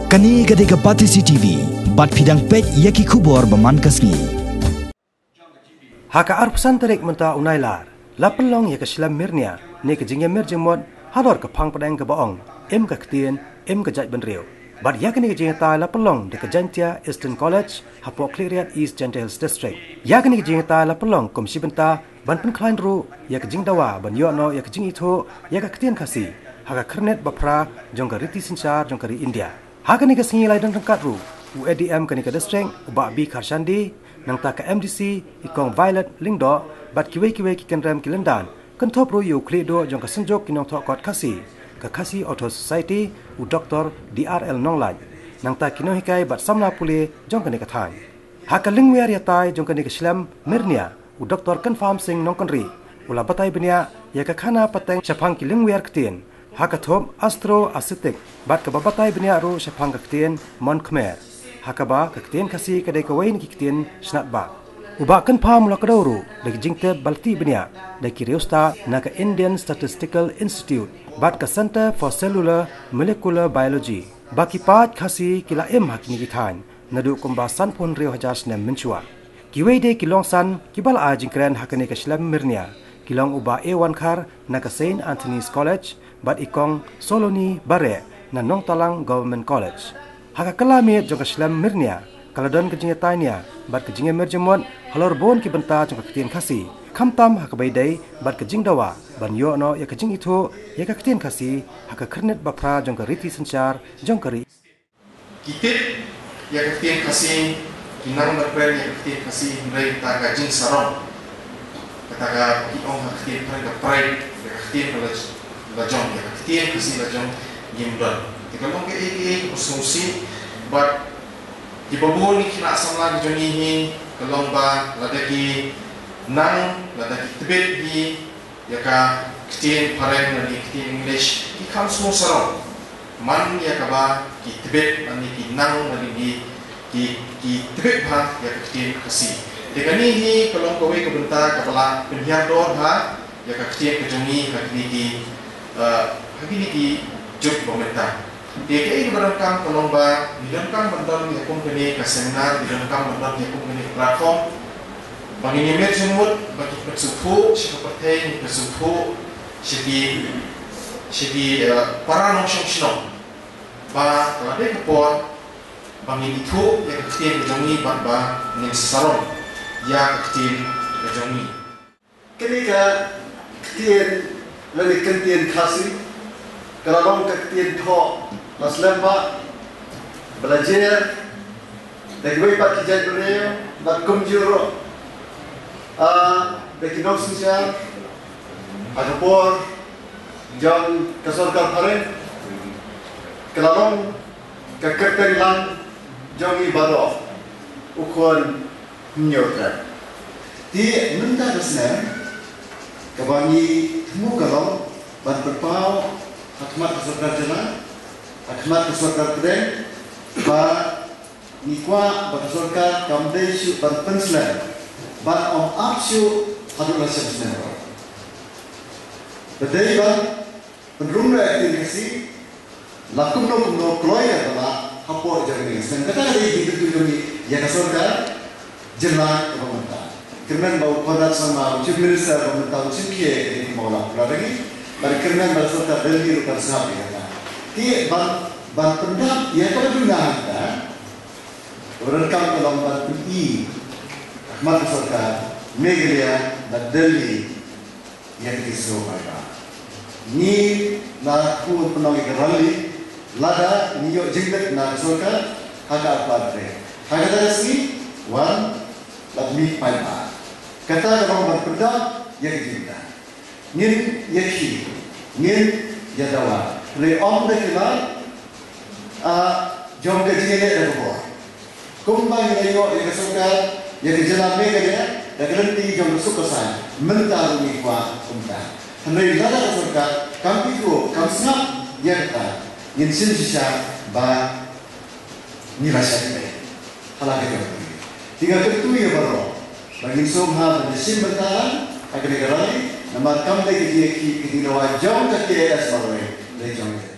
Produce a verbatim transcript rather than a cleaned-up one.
Kane ka dei ka Batesi T V, bad phi dang peit ïa ki khubor ba man ka sngi. Ha ka arphew san tarik mynta u Nailar, la pynlong ïa ka shlem Mirnia, ne ka jingïamir jingmut halor ka phang pdeng kaba ong, Im ka ktien, im ka jaitbynriew. Bad ïa kane ka jingïatai la pynlong da ka Jaintia Eastern College, hapoh Khliehriat, East Jaintia Hills District. Ïa kane ka jingïatai la pynlong kum shi bynta ban pynkhlaiñ ruh ïa ka jingdawa ban ïoh noh ïa ka jingithuh ïa ka ktien Khasi ha ka khyrnit ba phra jong ka riti synshar jong ka ri India. Ha kane ka sngi la ïadon ryngkat ruh u A D M kane ka district, u Bah B Kharshandi, nangta ka M D C, i Kong Violet Lyngdoh, bad kiwei kiwei ki kynrem ki lyndan, kynthup ruh ïa u khlieh duh jong ka Synjuk ki Nongthoh Kot Khasi, ka Khasi Authors' Society, u Doktor D R L Nonglait, nangta ki nonghikai bad samla pule jong kane ka thaiñ. Ha ka lyngwiar ïatai jong kane ka shlem Mirnia, u Doktor Kynfam Sing Nongkynrih u la batai bniah ïa ka khana pateng shaphang ki lyngwiar ktien ha ka thup Austro-Asiatic, bad kaba batai bniah ruh shaphang ka ktien Mon Khmer, ha kaba ka ktien Khasi ka dei kawei na ki ktien shnat bah. U Bah Kynfam u la kdew ruh da ki jingtip ba la tih bniah da ki riewstad na ka Indian Statistical Institute bad ka Centre for Cellular Molecular Biology, ba ki paid Khasi ki la im ha kine ki thaiñ naduh kumba sanphew hynriew hajar snem mynshuwa. Kiwei de ki longsan kiba la ai jingkren ha kane ka shlem Mirnia ki long u Bah A Wankhar na ka Saint Anthony's College bad i Kong Soloni Bareh na Nongtalang Government College. Ha ka kylla miet jong ka shlem Mirnia ka la don ka jingïatai nia bad ka jingïamir jingmut halor bun ki bynta jong ka ktien Khasi, khamtam ha kaba ïadei bad ka jingdawa ban ïoh noh ïa ka jingithuh ïa ka ktien Khasi ha ka khyrnit ba phra jong ka riti synshar jong ka ri. Ki tip ïa ka ktien Khasi, ki nang ban kren ïa ka ktien Khasi, hynrei kata ka jingsarong, kata ka ki ong ha ka ktien phareng ka pride, ïa ka ktien ka la, la jong, ïa ka ktien Khasi la jong, ngim don. Te ka long kaei kaei kaba sngewsih, bad kiba bun ki khynnah samla ki jong ngi hi, ka long ba lada ki nang, lada ki tbit hi ïa ka ktien phareng lane ktien English, ki kham sngewsarong man ïa kaba ki tbit lane ki nang lane ki, ki, ki tbit bha ïa ka ktien Khasi. Te kane hi ka long kawei ka bynta kaba la pynhiar dor bha ïa ka ktien ka jong ngi ha kine ki, eh, ha kine ki juk ba mynta. Te kaei kaba donkam ka long ba ngi donkam ban don ïa kum kane ka seminar, ngi donkam ban don ïa kum kane ka platform ba ngin ïamir jingmut, ba ki pynsngewthuh sha ka pyrthei, ngin pynsngewthuh sha ki, sha ki, eh, para nongshong shnong, ba ka la dei ka por ba ngin ithuh ïa ka ktien ka jong ngi bad ba ngin sarong ïa ka ktien ka jong ngi. Kane ka ktien lane ka ktien Khasi ka la long ka ktien thoh la slem bha, ba la jer da kiwei pat ki jaitbynriew bad kumjuh ruh, ah, da ki nongsynshar ha ka por jong ka sorkar phareng. Ka la long ka kyrteng lang jong ngi baroh, u khun Hynñiew Trep. Te mynta ka snem kaba ngi thmu ka long ban pynpaw ha khmat ka sorkar jylla, ha khmat ka sorkar pdeng, ba ngi kwah ba ka sorkar kam dei shuh ban pynslem, ban ym ap shuh haduh la shi snem. Ba dei ban pynrung ïa ka ktien Khasi la kumno kumno kloi ka ba la hapoh jong ngi. Sngewbha kata ka dei ka kyntu jong ngi ïa ka sorkar jylla kaba mynta. Kyrmen ba u Conrad Sangma, u Chief Minister ba mynta, u shim khie ïa ka dei kumba u la pura lagi. Bad kyrmen ba ka sorkar Delhi ruh kan sngap ïa kata. Te ban, ban pyndap ïa kaba duna ha kata, ka ba donkam ka long ban pyni ha khmat ka sorkar Meghalaya bad Delhi ïa ka jingsngew paidbah. Ngi la khun pynlong ïa ka rally lada ngi ïoh jingbit na ka sorkar ha ka arphew ar tarik. Ha kata ka sngi wan la mih paidbah. Kata ka long ban pyndap ïa ka jingbit. Ngin ïakhih, ngin ïadawa. Hynrei ym da ki lad, ah, jong ka jingïaleh da ka bor. Kumba ngi la ïoh ïa ka sorkar, ïa ka jylla Meghalaya da ka lynti jong ka suk ka saiñ, mynta ruh ngi kwah kumta. Hynrei lada ka sorkar kam ithuh, kam sngap ïa kata, ngin shim shisha ba ngi la shah ïaleh ha la ka jong ngi. Te nga kyntu ïa baroh ba ngin sngewbha ban ïashim bynta lang ha kane ka rally, namar kam dei ka jingïakhih, ka jingdawa jong ka K A S marwei, dei jong ka.